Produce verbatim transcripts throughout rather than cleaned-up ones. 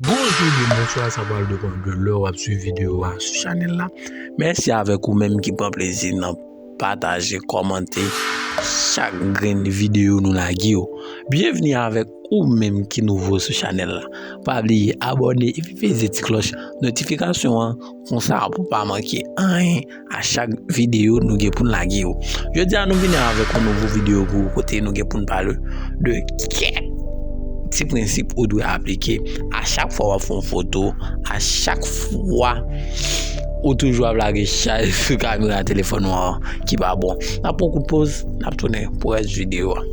Bonjou oubyen bonswa, sa pral depann de lè w ap swiv videyo a sou chanèl la. Mèsi avèk ou menm ki pran plezi nan pataje, kòmante chak grenn videyo nou lage yo. Byenvni avèk ou menm ki nouvo sou chanèl la. Pa bliye abòne epi peze ti klòch notifikasyon an, konsa pou pa manke anyen a chak videyo nou gen pou n lage yo. Jodi a nou vini avèk yon nouvo videyo pou ou kote nou gen pou n pale de kèk ti prensip ou dwe aplike a chak fwa w ap fè yon foto, a chak fwa ou toujou ap lage chay sou kamera telefòn ou an ki pa bon. N ap pran kout poz, n ap tounen pou rès videyo a.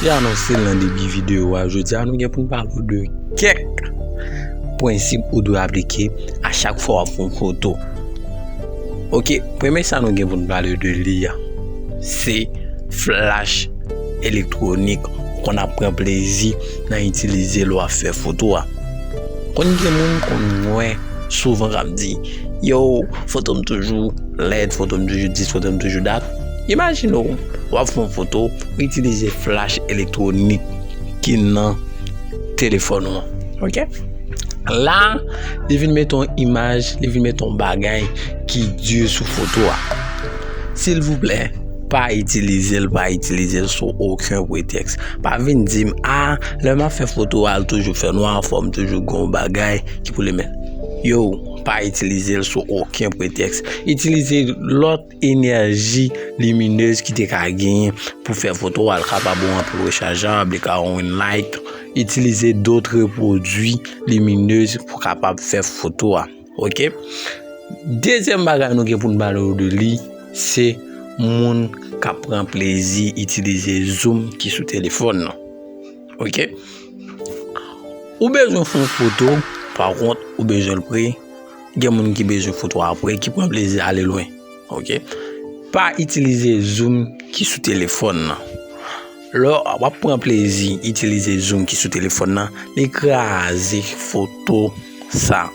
Te anonse l nan debi videyo a, jodi a nou gen pou n pale w de kèk prensip ou dwe aplike a chak fwa w ap fè yon foto. Oke, premye sa nou gen pou n pale de li a, se flach elektwonik ou konn ap pran plezi nan itilize lè w ap fè foto a. Konn gen moun konn wè souvan k ap di, yo, foto m toujou lèd, foto m toujou dis, foto m toujou dat. Imajine w, w ap fè yon foto, ou itilize flach elektwonik ki nan telefòn ou an. Oke? La, li vin mete yon imaj, li vin mete yon bagay ki di sou foto a. Silvouplè, pa itilize l, pa itilize l sou okenn pretèks. Pa vin di m, a, lè m ap fè foto a, l toujou fè nwa, fò m toujou gen yon bagay ki pou limen. Yo, pa itilize l sou okenn pretèks. Itilize lòt enèji liminez ki te ka genyen pou fè foto a. L kapab yon anpil rechajab, li ka yon ring light. Itilize dotre pwodui liminez pou kapab fè foto a. Oke? Dezyèm bagay nou gen pou n pale w de li, se moun k ap pran plezi itilize zoom ki sou telefòn nan. Oke? Ou bezwen fè yon foto, pa kont, ou bezwen l pre. Gen moun ki bezwen foto a pre, ki pran plezi ale lwen. Oke? Pa itilize zoom ki sou telefòn nan. Lè w ap pran plezi itilize zoom ki sou telefòn nan, li kraze foto sa.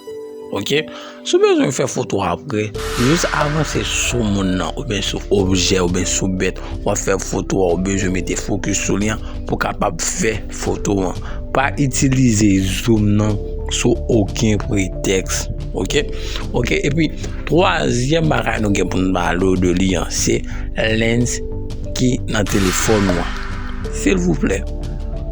Oke? Si w bezwen fè foto apre, jis avanse sou moun nan, oubyen sou objè, oubyen sou bèt, w ap fè foto a, ou bezwen mete fokis sou li an pou w kapab fè foto an. Pa itilize zoom nan sou okenn pretèks. Oke? Oke, epi twazyèm bagay nou gen pou n pale w de li an, se lens ki nan telefòn ou an. Silvouplè,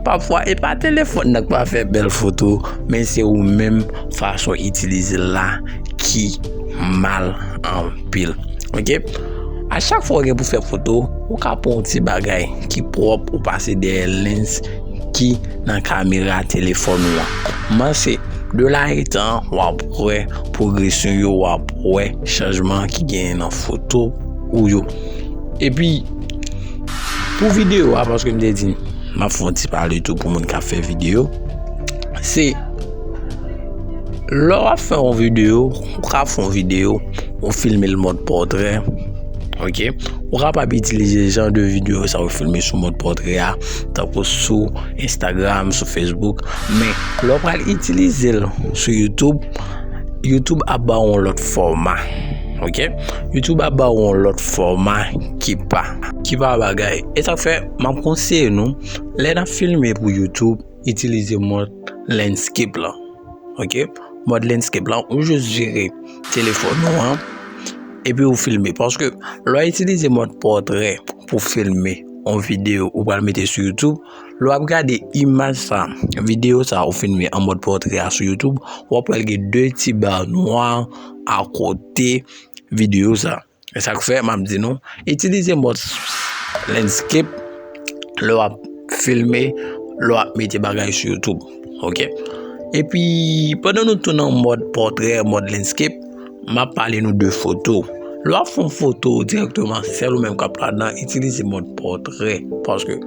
pafwa, e pa telefòn nan k pa fè bèl foto, men se ou menm fason itilize l la ki mal anpil. Oke? A chak fwa w gen pou fè foto, ou ka pran yon ti bagay ki pwòp, ou pase dèyè lens ki nan kamera telefòn ou an. Mwen se de la etan, w ap wè pwogresyon yo, w ap wè chanjman ki genyen nan foto ou yo. Epi, pou videyo a, paske m te di, m ap fè yon ti pale tou pou moun k ap fè videyo. Se, lè w ap fè yon videyo, ou ka fè yon videyo, ou filme l mòd pòtrè, oke? Ou kapab itilize jan de videyo sa ou filme sou mòd pòtrè a, tankou sou Instagram, sou Facebook. Men, lè w pral itilize l sou YouTube, YouTube ap ba w yon lòt fòma. Oke? YouTube ap ba w yon lòt fòma ki pa, ki pa bagay. E sa k fè, m ap konseye nou, lè n ap filme pou YouTube, itilize mòd landscape lan. Oke? Mòd landscape lan, ou jis vire telefòn ou an, epi ou filme. Paske lè w itilize mòd pòtrè pou filme yon videyo ou pral mete sou YouTube, lè w ap gade imaj sa, videyo sa ou filme an mòd pòtrè a sou YouTube, w ap wè l gen de ti ba nwa akote videyo sa. E sa k fè m ap di nou, itilize mòd landscape lè w ap filme, lè w ap mete bagay sou YouTube. Oke? Epi, pandan nou tou nan mòd pòtrè, mòd landscape, m ap pale nou de foto. Lè w ap fè yon foto dirèkteman, se sèl ou menm k ap ladan, itilize mòd pòtrè. Paske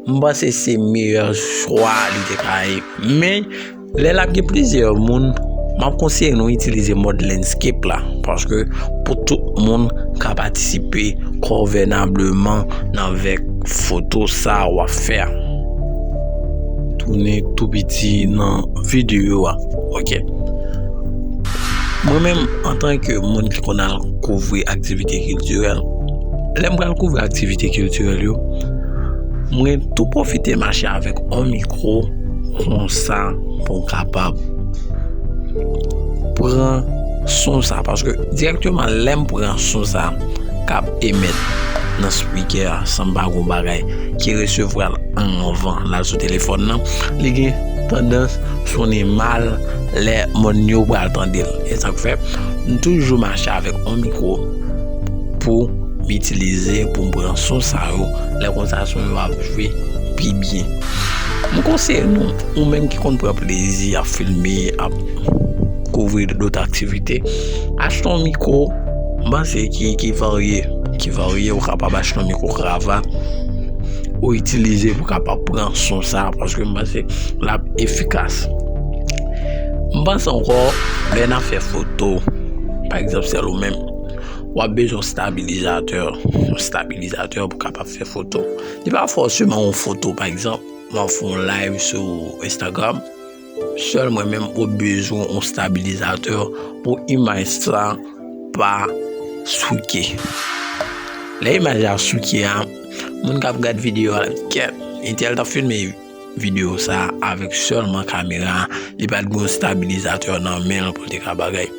m panse se meyè chwa li te ka ye. Men, lè l ap gen plizyè moun, m ap konseye nou itilize mòd landscape la. Paske pou tout moun ka patisipe konvènableman nan avèk foto sa w ap fè a. Tounen tou piti nan videyo a. Oke. Mwen menm, antanke moun ki konn al kouvri aktivite kiltirèl, lè m pral kouvri aktivite kiltirèl yo, mwen tou pwofite mache avèk yon mikwo konsa pou m kapab pran son sa, paske dirèkteman lè m pran son sa k ap emèt nan spikè a, san m pa gen yon bagay ki resevwa l anvan l al sou telefòn nan, li gen tandans sonnen mal lè moun yo pral tande l. E sa k fè m toujou mache avèk yon mikwo pou m itilize pou m pran son sa yo, lè konsa son yo ap jwe pi byen. M konseye nou, ou menm ki konn pran plezi ap filme, ap kouvri dòt aktivite, achte yon mikwo, m panse ki, ki varye, ki varye, ou kapab achte yon mikwo kravat, ou itilize pou kapab pran son sa, paske m panse l ap efikas. M panse ankò, lè n ap fè foto, pa egzanp, sèl ou menm, w ap bezwen yon stabilizatè, yon stabilizatè pou kapab fè foto. Li pa fòseman yon foto, pa egzanp, w ap fè yon live sou Instagram, sèl mwen menm ou bezwen yon stabilizatè pou imaj sa pa souke. Lè imaj la souke a, moun k ap gad videyo a, kèt, entèl t ap filme videyo sa avèk sèlman kamera, li pa t gen yon stabilizatè nan men l pou l te ka bagay.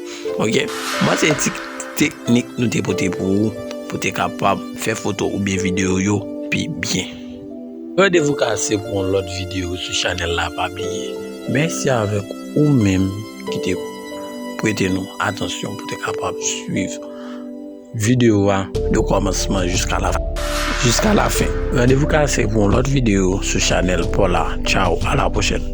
Oke? M panse ti teknik nou te pote pou ou, pou te kapab fè foto oubyen videyo yo pi byen. Randevou kase pou yon lòt videyo sou chanèl la, pa bliye. Mèsi avèk ou menm ki te prete nou atansyon pou te kapab swiv videyo a de kòmansman jiska la, jiska la fen. Randevou kase pou yon lòt videyo sou chanèl Paula. Tchao, a la pwochèn.